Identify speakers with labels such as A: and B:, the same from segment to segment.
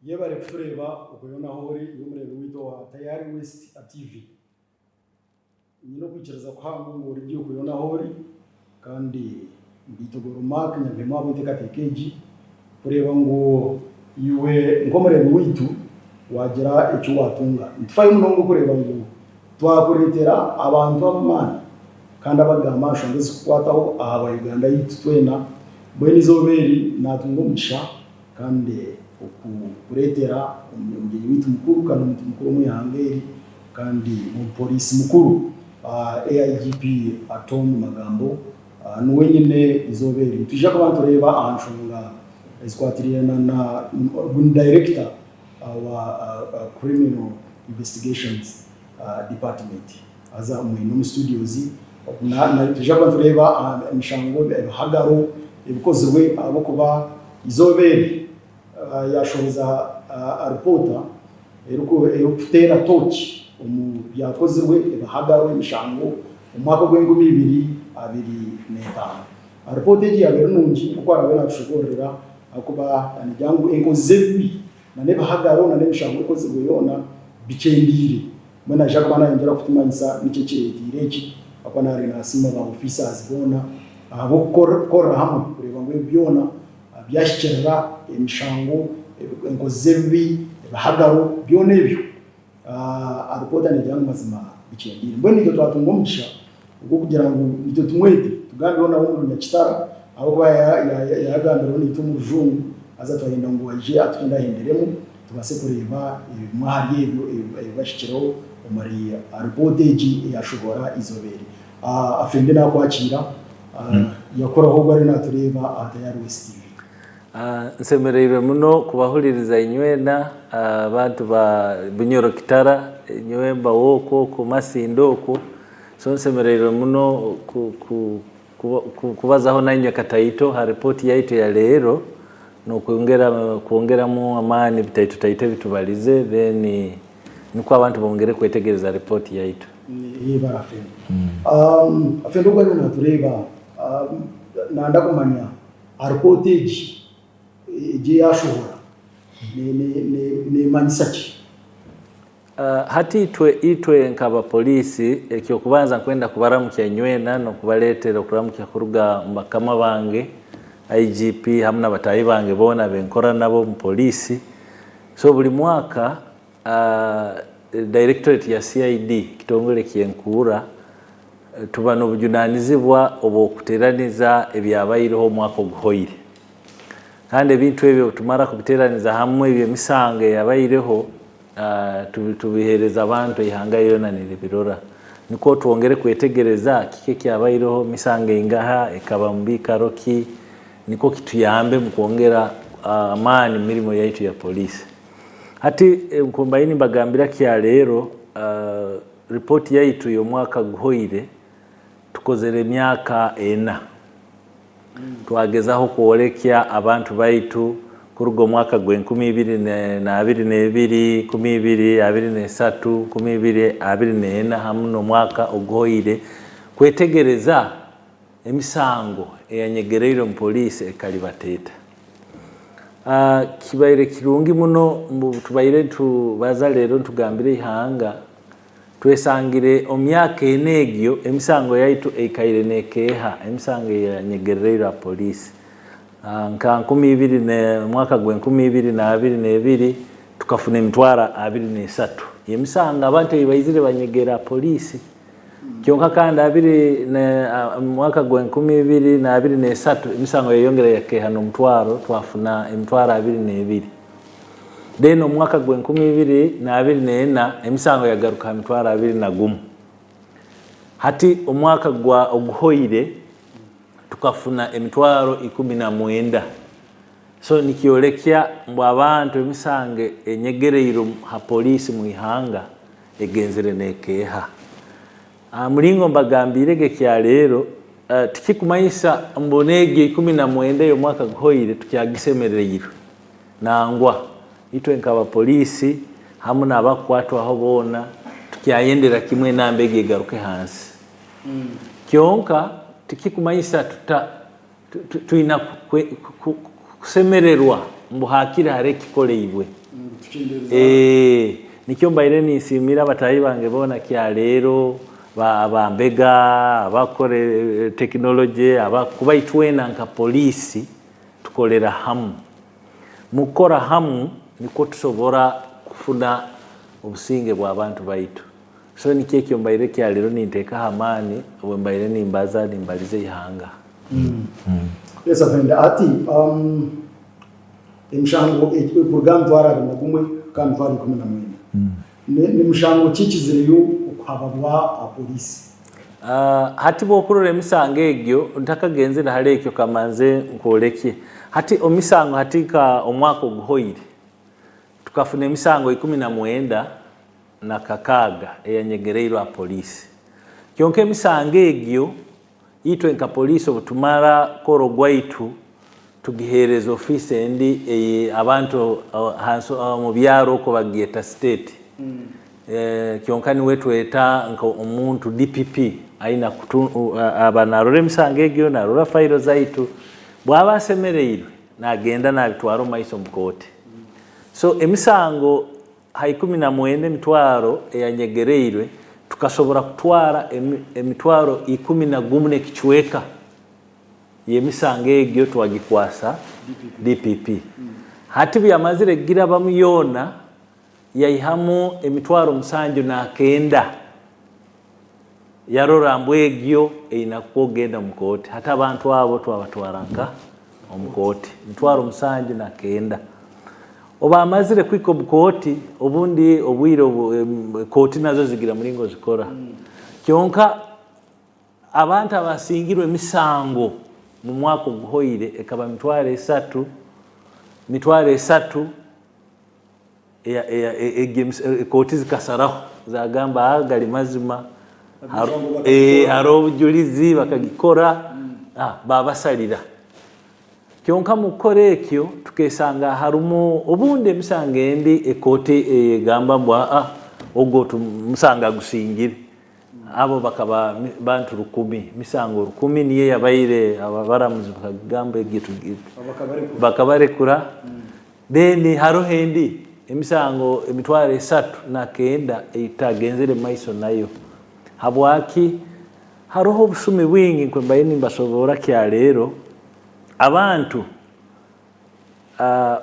A: Yebare kutureeba okwe yoona ahu ori iwe omureebi waitu owa Tayari West TV. Nyine okwikiriza kuhango ngu ori gye okwe yoona ahu ori kandi Nditogoro Mark Nyampemu ahabw'enteekateeka egi kureeba ngu iwe nk'omureebi waitu waagira eki waatunga. Nitufayo munonga okureeba ngu twakureetera abantu ab'amaani kandi abagamba aha nshonga ezirikukwataho aha ba Uganda yaitu twena. Mbwenu eizooba eri naatunga omugisha Kandi okureetera omugyenyi waitu mukuru kandi omuntu mukuru omu ihanga eri kandi omupooriisi mukuru AIGP Tom Magambo niwe nyine eizooba eri. Nitwija kuba nitureeba aha nshonga ezikwatiraine na ogu ni dayirekita wa Criminal Investigations Department haza omwine omu studios. Nitwija kuba nitureeba emishango, ebihagaro ebikozirwe ahabw'okuba Eizooba eri yaashohoza ripoota erikuteera tooki omu byakozirwe ebihagaro, emishango omu mwaka ogw'enkumi ibiri 25. Ripoota egi yaaba eri nungi nk'oku araabe naatushoboororera ahakuba neegira ngu enkozi z'ebibi n'ebihagaro n'emishango ekozirwe yoona bikyendeire. Mbwenu naija kuba nayongyera kutumanyisa niki ekireteire eki ahakuba naabaire nasiima ba officers boona ahabw'okukorera hamwe kureeba ngu ebi byona byahikirira, emishango, enkozi z'ebibi, ebihagaro byona ebyo alipoota negira ngu mazima bikyendeire. Mbwenu itwe twatunga omugisha ogw'okugira ngu itwe tumwete tugambireho nawe omu Runyakitara ahabw'okuba yaagambireho naitwe omu Rujungu haza twayenda ngu aije atuhendahenderemu. Tubaase kureeba ebimwe ahari ebyo ebibahikireho omuri ripoota egi eyashohora eizooba eri. Afende nakwakiira yakuraho ogu ariyo natureeba aha Tayari West TV.
B: Nsemereirwe muno kubahuririza inywena abantu ba Bunyoro Kitara, nyowe mba w'okwo okwo Masindi okwo, so nsemereirwe muno kubazaho nainywe kataito ha ripooti yaitu eya leero. Nokwongera kwongeramu amaani bitaito taito ebi tubalize then nukwo abantu bongere kwetegereza report yaitu.
A: Yebare Afende. Afende ogu ariyo natureeba nanda kumanya aha report egi egi eyashohora nemanyisa ki?
B: Hati itwe itwe nk'abapoliisi eky'okubanza nkwenda kubaramukya inywena n'okubaletera okuramukya kuruga omu bakama bange IGP hamu na bataahi bange boona abenkora nabo omu poliisi. So buli mwaka Directorate ya CID ekitongole ekyenkuura tuba n'obujunanizibwa obw'okuteraniza ebyabaireho omwaka oguhoire. Kandi ebintu ebyo obutumara kubiteraniza hamwe eby'emisango eyabaireho Tubiheereza abantu eihanga ryona niribirora nikwo twongere kwetegereza kiki ekyabaireho, misango eingaha, ekaba mu biikaro ki, nikwo kituyambe mu kwongera amaani mu mirimo yaitu ya poliisi. Hati nko mbaire nimbagambira kya leero, ripooti yaitu y'omwaka guhoire tukozere emyaka ena. Twagezaho kworekya abantu baitu kuruga omwaka gw'enkumi ibiri n'abiri n'ebiri, nkumi ibiri abiri n'esatu, nkumi ibiri abiri n'ena hamu n'omwaka oguhoire kwetegereza emisango eyanyegereire omu poliisi ekalibateeta eta. Kibaire kirungi muno ngu tubaire nitubaza leero nitugambira eihanga Twesangire omu myaka ena egyo emisango yaitu eikaire nekeeha, emisango eyanyegerereirwe aha poliisi. Nka 2000 omwaka gwa 2022 tukafuna emitwaro 23 y'emisango abantu ei baizire banyegera aha poliisi. Kyonka kandi abiri omu mwaka gwa 2023 emisango yayongera yakeeha n'omutwaro twafuna emitwaro 22. Then omu mwaka gw'enkumi ibiri n'abiri n'ena emisango yagaruka aha mitwaro 21. Hati omwaka gwa oguhoire tukafuna emitwaro 19. So nikyorekya ngu abantu emisango enyegereirwe ha poliisi mu ihanga egenzire nekeeha. Aha muringo mbagambiire ge kya leero, tikikumanyisa mbu n'egyo 19 ey'omwaka guhoire tukyagisemereirwe. Nangwa, itwe nk'abapoliisi hamu n'abakukwatwaho boona tukyayendera kimwe enamba egi egaruke hansi. Kyonka tikikumanyisa tuta twina kusemererwa mbu hakire hariho ekikoleibwe. Eeh nikyo mbaire ninsiimira abataahi bange boona kyaleero, aba mbega, abakukora tekinologye, kuba itwena nka poliisi tukorera hamu. Mukukora hamu nikwo tusobora kufuna obusinge bw'abantu baitu. So nikyo ekyo mbaire kyaleero ninteekaho amaani obu mbaire nimbaza nimbariza eihanga.
A: Yes afande ati emishango kuruga aha mitwaro abiri na gumwe kuhika aha mitwaro 19 ni mishango ki ekizireyo okuhababwa aha poliisi?
B: Hati bwokurora emisango egyo ntakagenzere hali ekyo kamanze nkworekye. Hati omisango hati nka omwaka oguhoire tukafuna emisango 16 eyanyegereirwe aha poliisi. Kyonka emisango egyo Itwe nka poliisi obutumara kukora ogwaitu tugiheereza ofiisi endi ei abantu hansi omu byaro okwo bagyeta state kyonka niwe tweta nka omuntu DPP aine aba narora emisango egyo narora fayiro zaitu bwaba asemereirwe nagenda nabitwara omu maiso omu kooti. So emisango Ha 19 emitwaro eyanyegereirwe, tukasobora kutwara emitwaro 11 n'ekicweka y'emisango egyo twagikwasa DPP. Hati buyamazire kugirabamu yoona, yaihamu emitwaro 79 yarora mbu egyo eine kugenda omu kooti. Hati abantu abo twabatwara nka omu kooti, emitwaro 79. Obu amazire kuhika omu kooti, obundi obwire obu kooti nazo zigira muringo zikora. Kyonka abantu abasingirwe emisango mu mwaka oguhoire ekaba 300,000, 300,000 egyo kooti zikasaraho zagamba aa gari mazima hariho obujurizi bakagikora babasarira. Kyonka omu kukora ekyo tukesanga harimu obundi emisango endi ekooti eyegamba ngu aa ogu omusango agusingire. Abo bakaba bantu rukumi, emisango rukumi niyo eyabaire abaramuzi bakagamba egyo bakabarekura. Then haroho endi emisango 309 ei tutagenzere mu maiso nayo. Habwaki? Haroho obusumi bwingi nkwe mbaire nimbasoboora kyaleero, abantu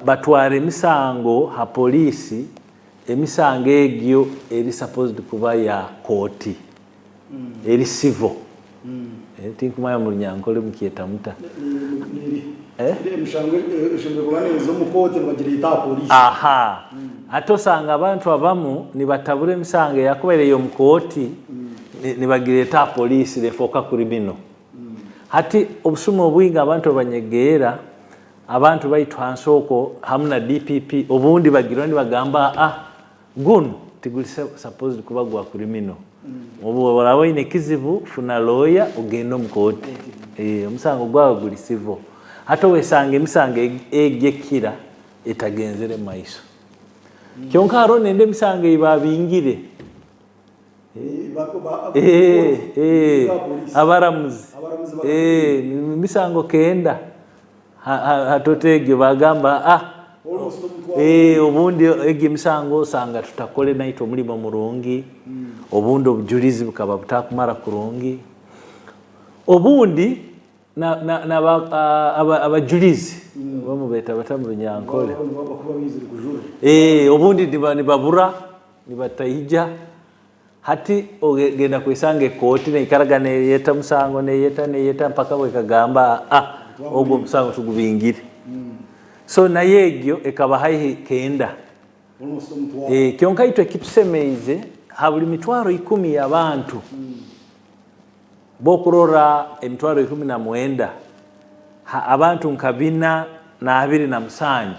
B: batwara emisango ha poliisi, emisango egyo eri supposed kuba ya kooti, eri civil. Tinkumanya omu Runyankore mukyeta muta?
A: Emisango eshemereire kuba neeza omu kooti nibagireeta aha poliisi.
B: Aha. Hati osanga abantu abamu nibatabura emisango eyakubaire ey'omu kooti nibagireeta aha poliisi nefooka criminal. Hati obusuma obwingi abantu obubanyegeera, abantu baitu hansi okwo hamu na DPP obundi bagirora nibagamba aa Gunu tiguri supposed kuba gwa criminal. Obu oraba oine ekizibu funa lawyer ogende omu kooti. Omusango gwawe guri civil. Hati owesanga emisango egi ekira etagenzere mumaiso. Kyonka hariho nende emisango eyi babingire. Abaramuzi. Emisango kenda. Hati egyo bagamba ah obundi egyo emisango osanga tutakore naitwe omurimo murungi, obundi obujurizi bukaba butakumara kurungi, obundi abajurizi oba mubeeta bata omu Runyankore? Obundi nibabura nibataija. Hati ogenda kwesanga ekooti neikaraga neyeta omusango neyeta neyeta mpaka bwekagamba ah ogu omusango tugubingire. So nayo egyo ekaba haihi kenda. Kyonka itwe ekitusemeize ha buri mitwaro ikumi y'abantu bokurora emitwaro 19 ha abantu nka 427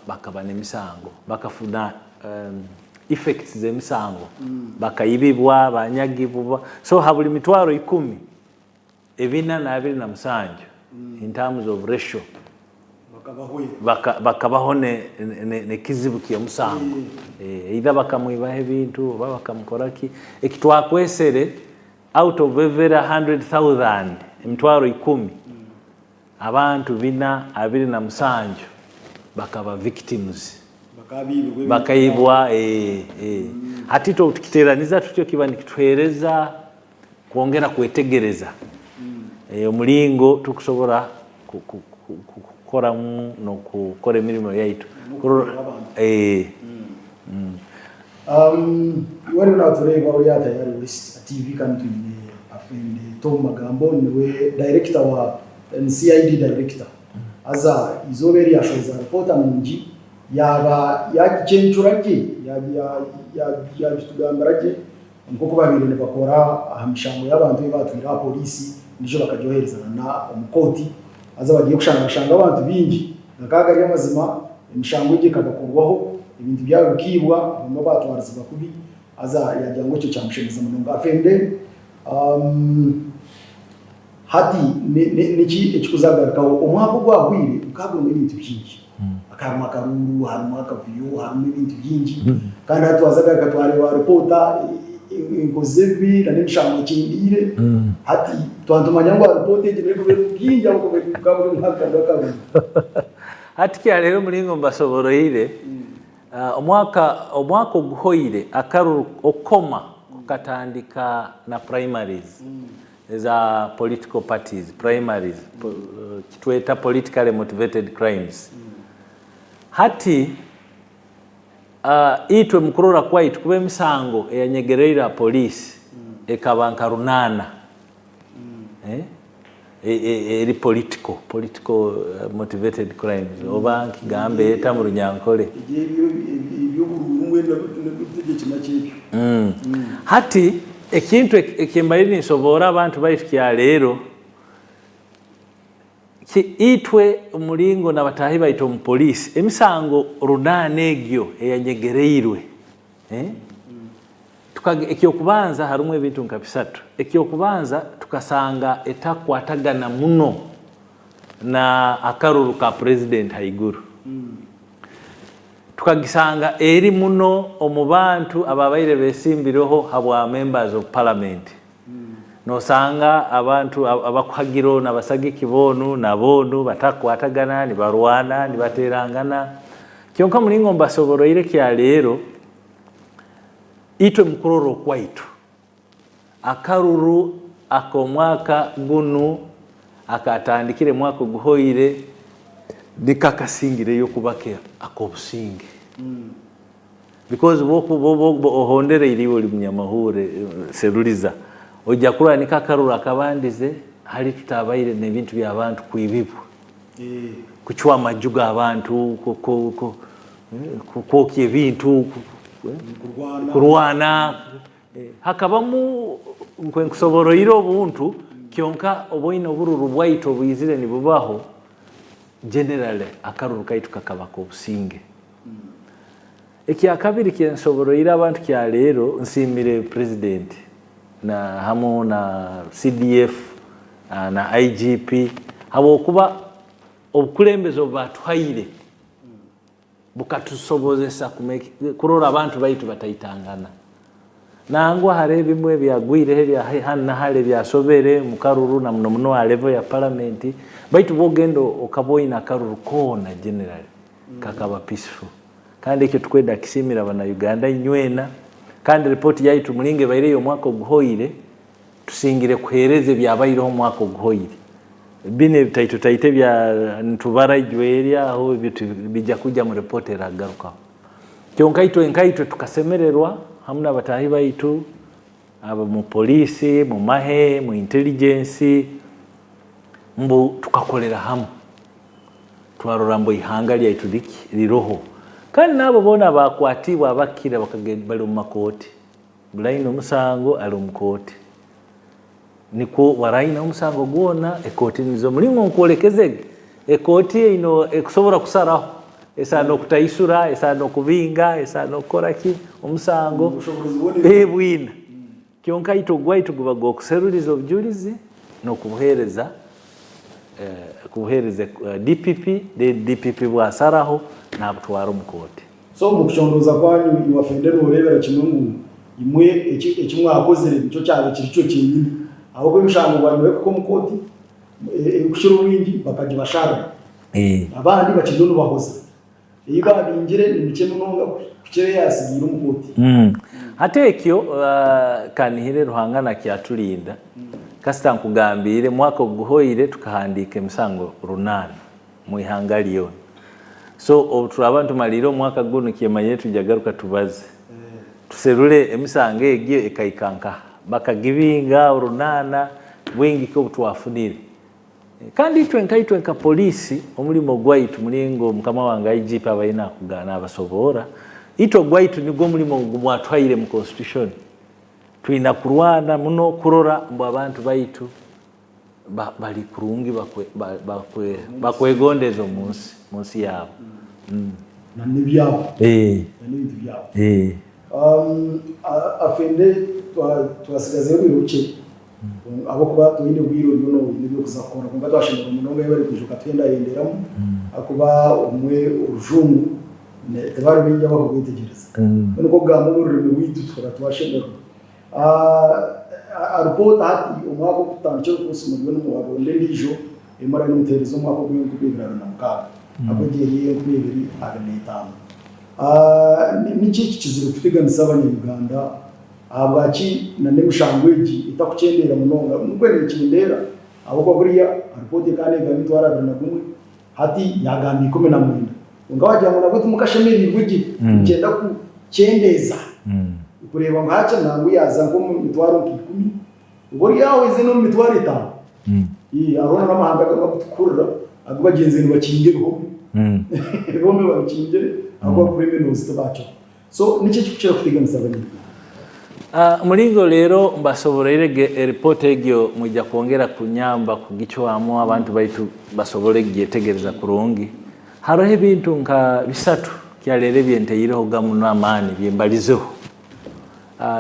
B: bakaba n'emisango, bakafuna effects z'emisango, bakaibibwa, banyagibwa, so ha buri mitwaro ikumi, 427 in terms of ratio bakabaho n'ekizibu ky'omusango, either bakamwibaho ebintu oba bakamukora ki, eki twakwesere out of every 100,000, emitwaro ikumi, Abantu bina 27. bakaba victims. Bakaibwa eh, eh. Hati itwe obutukiteeraniza tutyo kiba nikituheereza kwongera kwetegereza eh, omulingo tukusobora kukoramu n'okukora emirimo yaitu. Eh.
A: Um, iwe ariyo natureeba ori aha Tayari West TV kandi twine Afende Tom Magambo niwe director wa ni CID director. Haza eizooba eri yaashohoza ripoota nungi yaaba yaagicencura gye, yaagitugambira gye nk'oku baabaire nibakora aha mishango y'abantu ei baatwire aha poriisi endiijo bakagyohereza na omu kooti. Haza bagiye kushanga bashanga abantu baingi gakaba gari amazima, emishango egyo ekabakorwaho, ebintu byabo bikaibwa, abamwe baatwarizibwa kubi haza yaagira ngu ekyo kyamushemeza munonga. Afande. Hati niki ekikuzagarukaho? Omwaka ogwahweire gukaba gurimu ebintu bingi. Hakaba harimu akaruuru, harimu akavuyo, harimu ebintu bingi. Kandi hati twazagaruka twareeba ripoota enkozi z'ebibi n'emishango ekyendeire. Hati twaba nitumanya ngu aha ripoota egi nerikuba erimu bingi ahabw'okuba gukaba guri omwaka gw'akaruuru.
B: Hati kyareeba omuringo mbasoboroire, Omwaka omwaka oguhoire akaruru okukoma kukatandika na primaries eza political parties, primaries kitweta politically motivated crimes. Hati itwe mukurora kwaitu kuba emisango eyanyegereire aha police ekaba nka runana. Eri political, political motivated crimes oba nkigambe eta mu Runyankore. Hati ekintu eki mbaire ninsoboora abantu baitu kya leero, itwe omuringo na bataahi baitu omu police, emisango runaana egyo eyanyegereirwe, Eky'okubanza harimu ebintu nka bisatu. Eky'okubanza tukasanga etakukwatagana muno na akaruru ka purezidenti haiguru. Tukagisanga eri muno omu bantu ababaire besimbireho habwa members of parliament. Nosanga abantu abakuhagira onu abasagiki b'onu na b'onu batakukwatagana, nibarwana, nibaterangana. Kyonka muringo mbasoboroire kya leero, Itwe mukurora okwaitu, akaruru ak'omwaka gunu akaatandikire mwaka oguhoire niko akasingireyo kuba ak'obusinge. Because bwokuba ohondereire iwe ori munyamahuure Seruliza, oija kurora niko akaruru akabandize hali tutabaire n'ebintu by'abantu kwibibwa, kucwa amaju g'abantu, kwokya ebintu, kurwana, hakabamu nkwenkusoboroire obuntu kyonka oboine obururu bwaitu obwizire nibubaho generally akaruru kaitu kakaba k'obusinge. Ekyakabiri kyensoboroire abantu kya leero nsiimire president na hamu na CDF na IGP habwokuba obukulembeze obu baatuhaire bukatusobozesa kurora abantu baitu bataitangana. Nangwa hariho ebimwe ebyagwireho ebya hanu na hare ebyasobere omu karuru na muno muno aha level ya paramenti baitu bwogenda okaba oine akaruru koona generally kakaba peaceful kandi ekyo tukwenda kisiimira abana Uganda inywena kandi report yaitu muringo ebaire ey'omwaka oguhoire Tusingire kuheereza ebyabaireho omwaka oguhoire. Binu ebitaito taito ebya nitubara ijweri aho ebyo tibija kwija mu report eragarukaho. Kyonka itwe nkaitwe tukasemererwa hamu n'abataahi baitu aba mu police, mu mahe, mu intelligence mbu tukakolera hamu twarora mbu ihanga lyaitu riki riroho. Kandi n'abo boona abakwatiibwe abakira bakagenda bali omu makooti. Buri aine omusango ari omu kooti. Nikwo waraine omusango gwona, ekooti nizo omuringo nkworekeze ge. Ekooti eine ekusobora kusaraho, esaana okutaisura, esaana okubinga, esaana okukora ki, omusango bwina. Kyonka itwe ogwaitu guba gw'okuseruriza obujurizi n'okubuheereza kubuheereza DPP, then DPP bwasaraho nabutwara omu kooti.
A: So omu kucondooza kwanyu iwe Afande nooreebera kimwe ngu imwe eki eki mwakozire nikyo kyabaire kiri kyo kyenyini ahabw'okuba emishango bwanyima y'okuhika omu kooti erikukira obwingi bakagibasharira abandi bakiriyo nibahoza. Ei baabingire ni mikye munonga kukira eyaatsigaire omu kooti.
B: Hati ekyo kanihire Ruhanga nakyaturinda. Kasita nkugambiire mwaka oguhoire tukahandiika emisango runaana omu ihanga ryona. So obu turaaba nitumariira omwaka gunu kyemanyire twija garuka tubaze tuserure emisango egyo ekahika nkaha. Bakagibinga orunaana bwingi ki obu twafunire. Kandi itwe nkaitwe nka poliisi omurimo gwaitu muringo mukama wange IGP abaire nabasoboora, itwe ogwaitu nigwo omurimo ogu mwatuhaire mu constitution. Twina kurwana muno kurora ngu abantu baitu bari kurungi bakwegondeza omunsi munsi yaabo.
A: Na n'ebyabo. Na n'ebintu byabo. Afande twasigazeyo obwire bukye. Ahabw'okuba toine bwire oriyo noine eby'okuza kukora. Kwonka twashemererwa munonga yebare kwija okatuhendahinderamu ahakuba obumwe orujungu tibari baingi abakurwetegyereza. Mbwenu nk'okugamba obu orurimi rwaitu tuhurira twashemererwa. Alipoota hati omwaka ogukutandikire oku muriyo nimuronda endiijo ei muraabe nimutuheereza omwaka ogw'enkumi ibiri abiri na mukaaga ahabw'okuba egi eri ey'enkumi ibiri abiri n'etaano. Niki ekikizire kuteganisa abanya-Uganda? Ahabwaki na n'emishango egi etakukyendeera munonga? Nikwo nekyendeera ahabw'okuba buriya ripooti ekaba negamba emitwaro 21 hati yagamba 19. Kwonka wagira ngu nabwo timukashemereirwe gye, nikyenda kukyendeeza kureeba ngu hakiri nangwa yaaza nk'omu mitwaro nka ikumi oba ori aho eze n'omu mitwaro etaano. Hariho n'amahanga agamwe agu turikuhurira agu bagyenzire nibakinga ebihome, ebihome babikingire ahabw'okuba criminals tibakira. So niki ekikukira kuteganisa abanyarwanda?
B: Muringo reero mbasoboreire ge eripoota egyo mwija kwongera kunyamba kugicwamu abantu baitu basobole kugyetegereza kurungi. Haroho ebintu nka bisatu kyareero ebyenteireho ga muno amaani byembarizeho.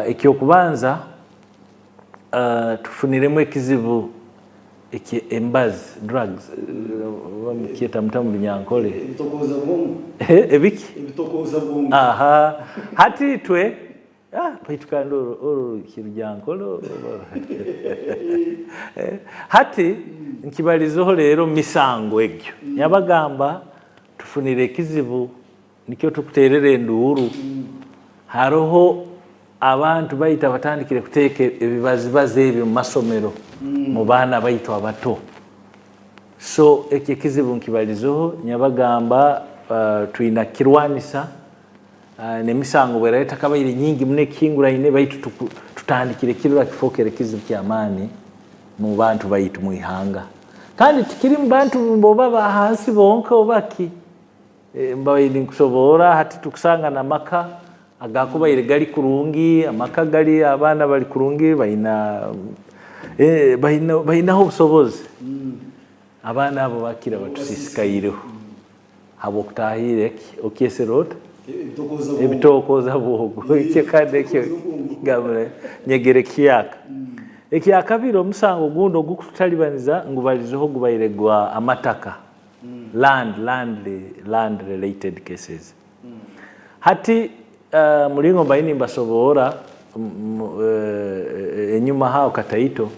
B: Ekyokubanza tufuniremu ekizibu ekye embazi, drugs, oba mukyeta muta omu Runyankore?
A: Ebitokooza bwongo.
B: Ebiki?
A: Ebitokooza bwongo.
B: Aha, hati itwe, ah, baitu kandi oru oru Kirunyankore oba? Hati nkibarizeho reero misango egyo, nyabagamba tufunire ekizibu Nikyo turikuteerera enduuru. Hariho abantu baitu abatandikire kuteeka ebibazibazi ebi omu masomero mu baana baitu abato. So ekyo ekizibu nkibarizeho nyabagamba twina kukirwanisa n'emisango bweraba etakabaire nyingi muno ekihinguraine baitu tutandikire kirora kifookere kizibu ky'amaani mu bantu baitu mu ihanga. Kandi tikiri mu bantu oba ba hansi bonka oba ki. Mbaire ninkusoboora hati tukusanga n'amaka agakubaire gari kurungi, amaka gari abaana bari kurungi baina bainaho obusobozi, abaana abo bakira batusiisikaireho habw'okutaahirra ki? Okyesere ota? Ebitokooza bwogo. Ekyo kandi ekyo nyegere kihyaka. Ekyakabiri omusango ogundi ogukututalibaniza ngu barizeho gubaire gwa amataka. Land, land, land related cases. Hati muringo mbaire nimbasoboora enyima aho kataito,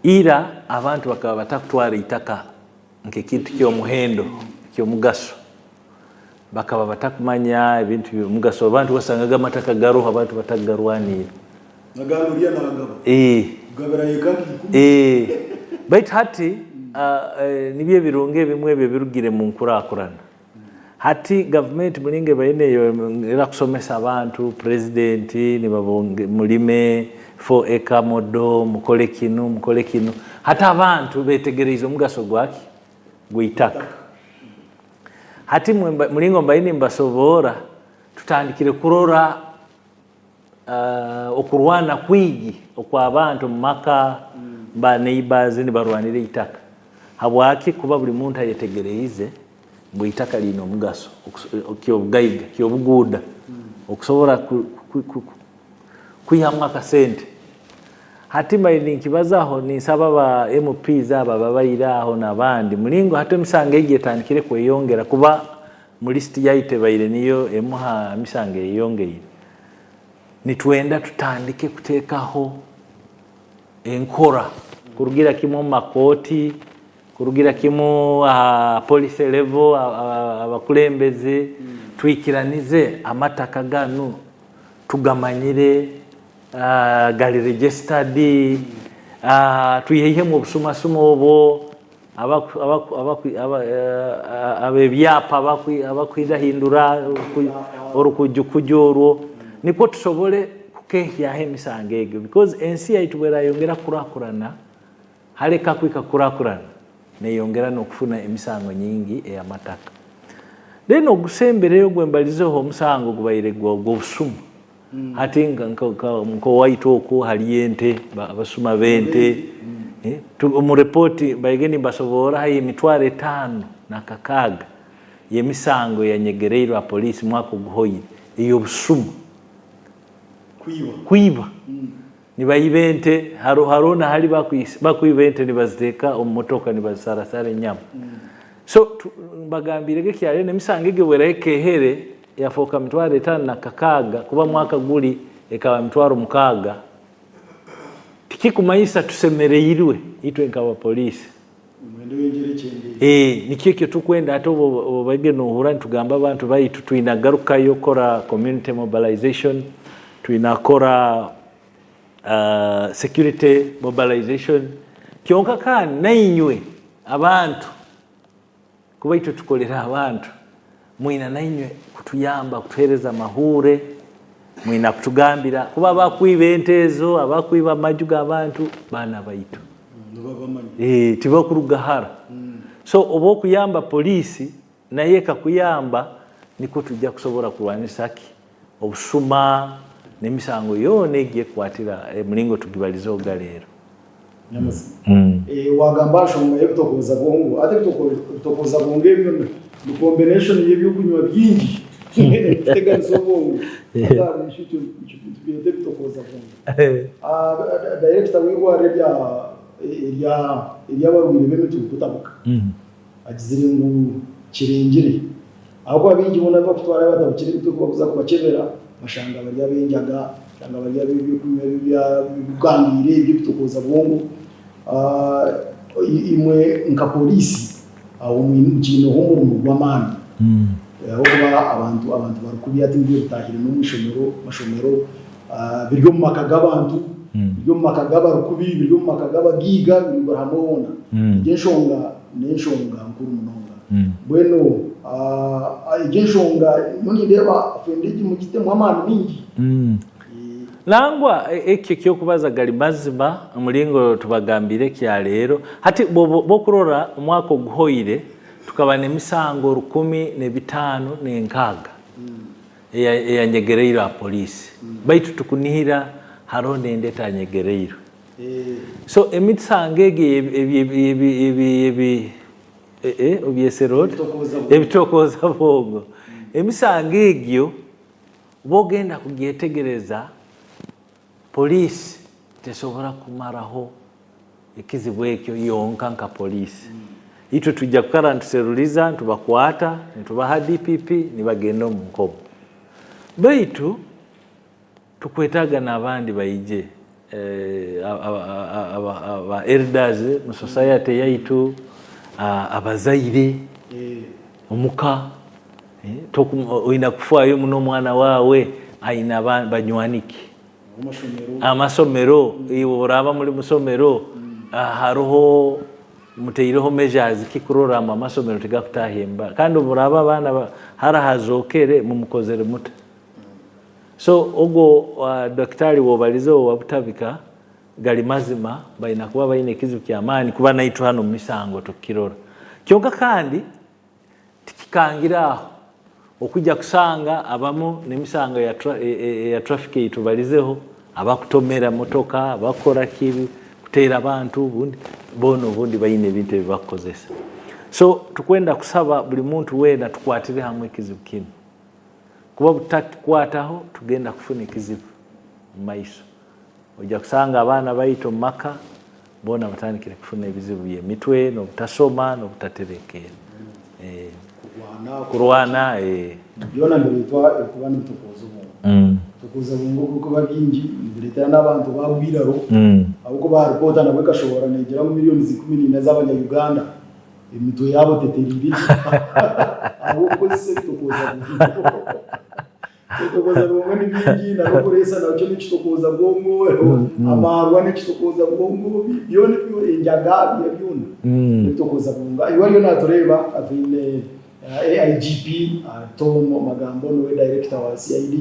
B: ira abantu bakaba batakutwara eitaka nk'ekintu ky'omuhendo, ky'omugaso. Bakaba batakumanya ebintu by'omugaso, abantu wasangaga amataka garoho abantu batakugarwaniire.
A: Nagamba oriya nagaba. Kugabira eka nka ikumi.
B: Baitu hati nibyo ebirungi ebimwe ebyo ebirugire mu nkurakurana. Hati gavumenti muringo ebaire neyongera kusomesa abantu, purezidenti murime four acre model, mukore kinu, mukore kinu. Hati abantu betegereize omugaso gwaki? Gw'eitaka. Hati muringo mbaire nimbasoboora, tutandikire kurora okurwana kwingi okw'abantu omu maka, ba neighbours nibarwanira eitaka. Habwaki? Kuba buri muntu ayetegereize ngu eitaka riine omugaso, ky'obugaiga, ky'obuguuda, okusobora kwihamu akasente. Hati mbaire ninkibazaho ninsaba ba MPs abo ababaire aho n'abandi muringo hati emisango egi etandikire kweyongera kuba mu list yaitu ebaire niyo emu ha misango eyeyongeire. Nitwenda tutandike kuteekaho enkora kurugira kimwe omu makooti. Kurugira kimu aha policy level, abakulembeze, twikiranize amataka ganu tugamanyire, gari registered, twiheihemu obusumasuma obwo, abebyapa abakuhindahindura orukujukuju orwo, nikwo tusobole kukehyaho emisango egyo because ensi yaitu bwerayongera kukurakurana, Hareka kuhika kukurakurana, neyongera n'okufuna emisango nyingi ey'amataka. Then ogusembereyo ogwembalizeho omusango gubaire gw'obusuma. Hati nk'owaitu oku hariyo ente, abasuma b'ente. Omu report mbaire nimbasoborra haihi emitwaro 56 y'emisango eyanyegereirwe aha police mwaka oguhoire ey'obusuma. Kwiba. Nibaiba ente, hariho na hari bakwiba ente nibaziteeka omu motoka nibazisarasara enyama. So mbagambiire ge kyarero emisango egyo bweraho ekehere yafooka 56,000 kuba mwaka guri ekaba 60,000 tikikumanyisa tusemereirwe itwe nk'abapoliisi. Nikyo ekyo tukwenda hati obu obaire nohurra nitugamba abantu baitu twine kugarukayo kukora community mobilization, twine kukora security mobilization kyonka kandi nainywe abantu kuba itwe tukorera abantu mwine nainywe kutuyamba kutuhereza amahuure, mwine kutugambira kuba abakwiba ente ezo, abakwiba amaju g'abantu baana baitu. Tibakuruga hara. So obu okuyamba poliisi nayo ekakuyamba nikwo twija kusobora kurwanisa ki? Obusuma n'emisango yoona egi ekukwatira emiringo tugibalizeho ga leero.
A: Nyamazima. Wagamba aha nshonga y'ebitokooza bwongo. Hati ebitokooza bwongo ebyo ni combination y'ebyokunywa bingi ebikuteganisa obwongo. Hati ahabw'ekyo nitubyeta ebitokooza bwongo. Dayirekita w'eirwariro ery'abarwaire b'emitwe kutabuka agizire ngu kirengire ahabw'okuba baingi boona abu barikutwarayo batabukire emitwe ku barikuza kubakyebera bashanga bari ab'enjaga, bashanga bari ab'ebyokunywa ebigangaire eby'ebitokooza bwongo. Imwe nka pooriisi aho mukiineho omurimo gw'amaani ahabw'okuba abantu abantu barikubi hati nibyo bitaahire n'omu mashomero, biri omu maka g'abantu, biri omu maka g'abarikubi, biri omu maka g'abagaiga, biri buri hamwe hoona. Egyo enshonga n'enshonga nkuru munonga. Mbwenu egyo enshonga nyowe nindeeba afande egi mugitemu amaani maingi.
B: Nangwa ekyo eky'okubaza gari mazima omuringo tubagambiire ekya leero. Hati bwoba okurora omwaka oguhoire tukaba n'emisango 1,560 eyanyegereirwe aha poliisi baitu tukunihira haroho n'endi etanyegereirwe. So emisango egi obyesere ota? Ebitokooza bwongo. Emisango egyo bwogenda kugyetegereza poliisi tesobora kumaraho ekizibu ekyo yonka nka poliisi. Itwe twija kukara nituseruriza, nitubakwata, nitubaha DPP nibagenda omu nkomo. Baitu tukwetaaga n'abandi baije aba elders mu society yaitu, abazaire omuka, oine kufaayo muno omwana waawe aine banywani ki. Amasomero, iwe oraaba muri musomero hariho mutaireho measures ki kurora ngu amasomero tigakutaaha embwa kandi obu muraaba abaana hariho azookere mumukozere muta? So ogwo dakitaari wobarizeho owa Butabika gari mazima baine kuba baine ekizibu ky'amaani kuba naitwe hanu omu misango tukukirora. Kyonka kandi Tikikangire aho okwija kusanga abamu n'emisango eya traffic ei tubalizeho, abakutomera motoka, abakukora ki, kuteera abantu obundi boona obundi baine ebintu ebi bakukozesa. So tukwenda kusaba buri muntu weena tukwatire hamwe ekizibu kinu kuba obu tutakikwataho tugenda kufuna ekizibu omu maiso. Oija kusanga abaana baitu omu maka boona batandikire kufuna ebizibu by'emitwe n'obutasoma n'obutatebeekeera. Kurwana.
A: Byona nibireetwa ebikuba nibitokooza obwongo. Ebitokooza bwongo obu birikuba bingi nibireetera n'abantu baagwa eiraro ahabw'okuba ripoota nabwo ekashohora neegira ngu miriyoni 14 z'abanya Uganda. Emitwe yaabo teteriire gye ahabw'okukozesa ebitokooza bwongo. Ebitokooza bwongo ni bingi na n'okureesa nakyo n'ekitokooza bwongo, amaarwa n'ekitokooza bwongo, byona ebyo enjaga byona n'ebitokooza bwongo. Iwe ariyo naatureeba twine AIGP Tom Magambo niwe dayirekita wa CID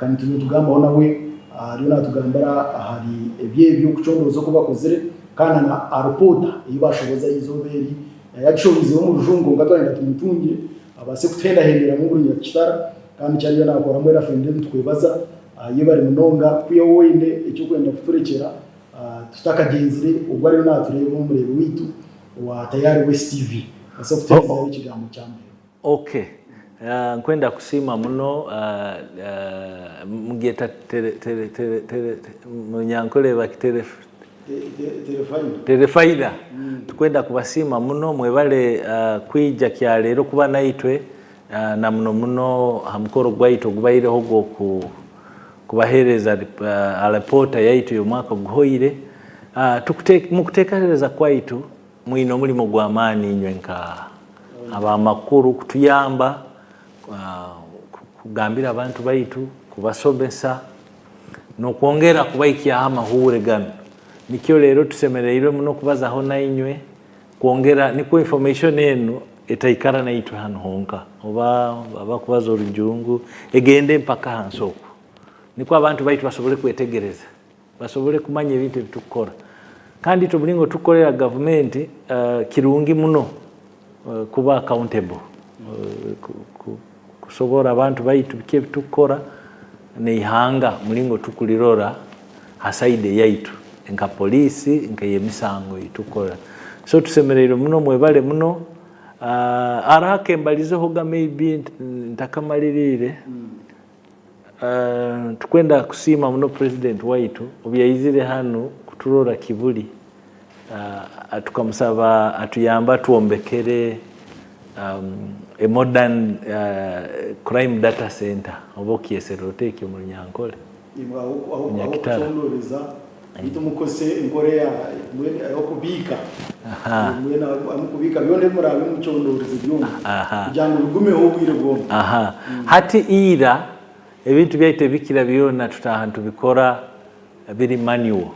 A: kandi turiyo nitugambaho nawe ariyo natugambira ahari ebyo eby'okucondooza oku bakozire kandi na alipoota ei bashohoza eizooba eri yagishohoizeho omu rujungu kwonka twayenda tumutungye abaase kutuhendahenderamu buri nyakitara kandi eki ariyo nakora mbwenu afende nitukwebaza yebare munonga kwihaho oine eky'okwenda kuturekyera tutakagyenzire ogwo ariyo natureeba omureebi waitu owa Tayari West TV abaase kutuherezayo ekigambo kya muheru.
B: Ok nkwenda kusiima muno mugyeta munyankore bati terefaina tukwenda kubasiima muno mwebale kwija kyaleero kuba naitwe na muno muno ha mukoro gwaitu ogubaireho ogw'okubaheereza alipoota yaitu ey'omwaka oguhoire. Mukuteekereza kwaitu Mwine omurimo gw'amaani inywe nka ab'amakuru kutuyamba kugambira abantu baitu, kubasomesa, n'okwongera kubahikyaho amahuure ganu. Nikyo leero tusemereirwe muno kubazaho nainywe kwongera nikwo information enu etaikara naitwe hanu honka oba abakubaza orujungu egende mpaka hansi oku nikwo abantu baitu basobole kwetegereza. basobole kumanya ebintu ebi turikukora. Kandi itwe omuringo turikukorera gavumenti kirungi muno kuba accountable, kusoborra abantu baitu biki ebi turikukora n'eihanga omuringo turikurirora ha side eyaitu nka poliisi nk'ey'emisango ei turikukora. So tusemereirwe muno mwebale muno. Hariho akembarizehoga maybe ntakamaririire. Tukwenda kusiima muno President waitu obu yaizire hanu kuturora Kibuli tukamusaba atuyambe atwombekere a modern crime data center oba okyesere ota ekyo omu Runyankore? Nyakitara.
A: Ah'okucondoreza beitu mukozese enkora eya mbwenu ey'okubiika mbwenu ahu mukubiika byona ebi muraabe mucondorize byona kugira ngu bigumeho obwire bwona.
B: Hati ira ebintu byaitu ebikira byona tutaaha nitubikora biri manual,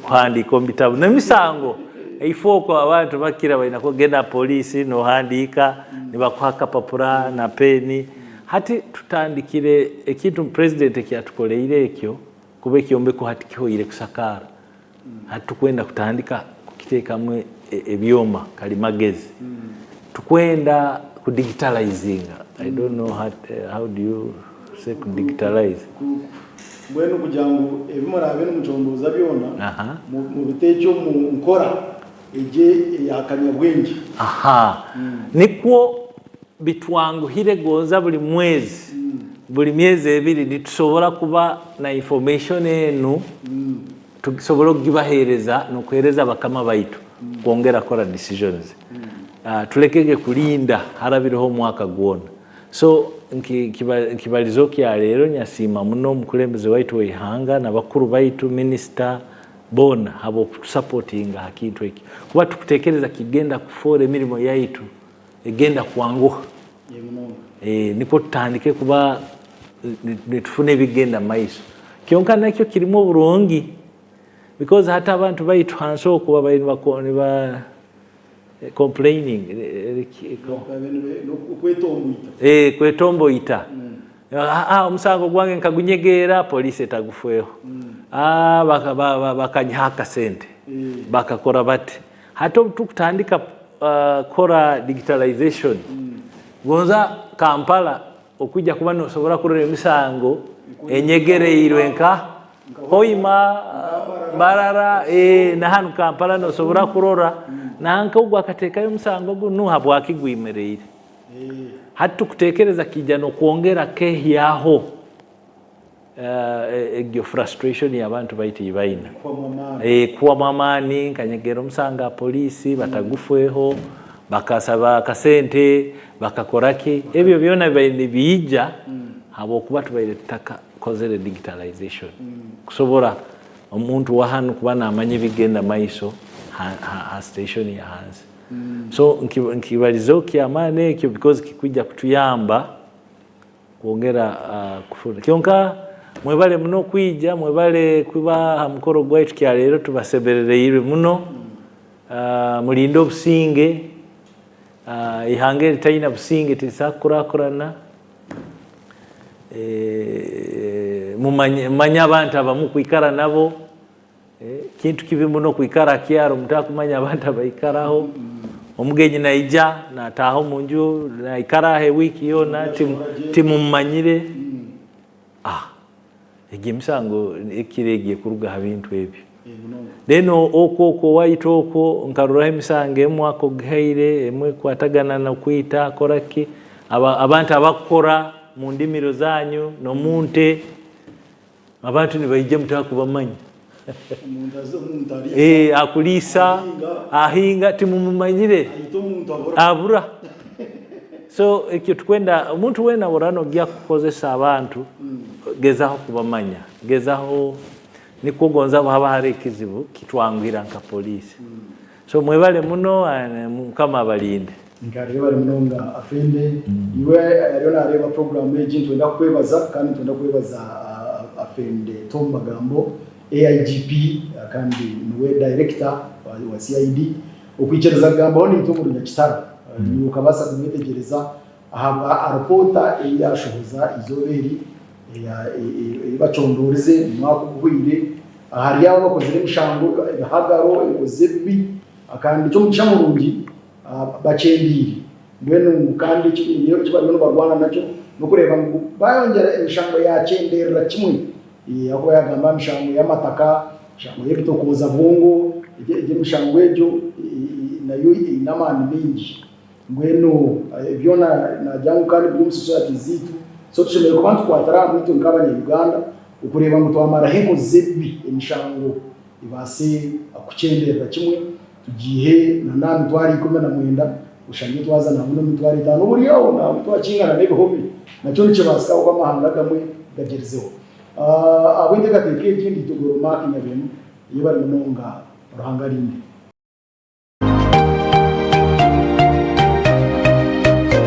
B: kuhandiika omu bitabu n'emisango ifo okwo abantu bakira baine kugenda aha poliisi nohandiika nibakuha akapapura na peeni. Hati tutandikire ekintu purezidenti eki yatukoreire ekyo kuba ekyombeko hati kihoire kusakaara. Hati tukwenda kutandika kukiteekamu ebyoma karimagezi. Tukwenda kudigitalayizinga, I don't know how do you say kudigitalayiza.
A: Mbwenu kugira ngu ebi muraabe nimucondooza byona mubiteekye omu nkora egyo eya kanyabwengye.
B: Aha. Nikwo bitwanguhire gonza buri mwezi, buri myezi ebiri nitusobora kuba na information enu tusobole okugibahereza nokuhereza bakama baitu kwongera kukora decisions. Tulekege kulinda harabireho omwaka gwona. So nkibalize okyaleero nyasiima muno omukulembeze waitu weihanga nabakuru baitu, minister, boona habwokutusapotinga ha kintu eki kuba tukutekereza kigenda kufoora emirimo yaitu egenda kwanguha nikwo tutandike kuba nitufuna ebigenda mumaiso. Kyonka nakyo kirimu oburungi because hati abantu baitu hansi oku babaire niba complaining kwetomboita omusango gwange nkagunyegeera poliisi etagufeeho, bakanyihaho akasente, bakakora bati. Hati obu turikutandika kukora digitalization, gonza Kampala okwija kuba nosobora kurora emisango enyegereirwe nka Hoima, Mbarara, na hanu Kampala nosobora kurora nanka ogu akateekayo omusango gunu habwaki gwimereire. Hati tukutekereza kiija n'okwongera kehyaho egyo frustration y'abantu baitu ei baine. Kuhwamu amaani nkanyegera omusango aha poliisi batagufeeho, bakasaba akasente, bakakora ki, ebyo byona bibaire nibiija habw'okuba tubaire tutakakozere digitalization kusobora. Omuntu wa hanu kuba namanya ebikugenda maiso ha station yahansi. So nkibarizeho kyamaani ekyo because kikwija kutuyamba kwongera kufuna. Kyonka mwebale muno kwija, mwebale kuba ha mukoro gwaitu kyaleero tubasemerereirwe muno. Murinde obusinge, eihanga eritaine businge tirisobola kukurakurana. Mumanye abantu abamukwikara nabo, kintu kibi muno kwikara ha kyaro mutakumanya abantu abaikaraho, omugenyi naija nataaha omu nju naikara aho ewiiki yoona timumumanyire, Egyo emisango ekira egyo ekuruga ha bintu ebyo. Then okwo okwo owaitu okwo nkaroraho emisango emwe akogihaire, emwe ekwatagana nokwita akora ki, abantu abakukora mu ndimiro zanyu nomu nte, abantu nibaija mutakubamanya. Akuliisa, ahinga timumumanyire, abura. So ekyo tukwenda omuntu weena oraba nogya kukozesa abantu gezaho kubamanya, gezaho nikwo ogonza haba hariho ekizibu kitwanguhira nka police. So mwebale muno mukama abalinde.
A: Nkareeba munonga Afende, iwe ariyo nareeba program egi nitwenda kukwebaza kandi nitwenda kwebaza Afende Tom Magambo AIGP kandi niwe director wa CID okwikiriza kugambaho naitwe omuri Nyakitara. Niiwe okabaasa kumwetegyereza ahabwa aropoota ei yaashohoza eizooba eri ei bacondoorize omu mwaka oguhweire ahari abo abakozire emishango, ebihagaro, enkozi z'ebibi kandi eky'omugisha murungi bakyendeire. Mbwenu ngu kandi eki bariyo nibarwana nakyo n'okureeba ngu baayongyera emishango yaakyenderera kimwe. Ahakuba yaagamba aha mishango y'amataka, emishango y'ebitokooza bwongo, egyo emishango egyo nayo eine amaani maingi. Mbwenu byona naagira ngu kandi biri omu society zaitu, so tushemereire kuba nitukwatira hamwe itwe nk'abanya-Uganda okureeba ngu twamaraho enkozi z'ebibi, emishango ebaase kukyenderera kimwe tugiihe n'aha mitwaro 19 oshange twaza nangwa n'omu mitwaro etaano oboryaho nangwa twakingana n'ebihome nakyo nikibaasika ahabw'okuba amahanga agamwe gagyerizeho. Ahabw'enteekateeka egi, Nditogoro Mark Nyabemu, yebare munonga Ruhanga arinde.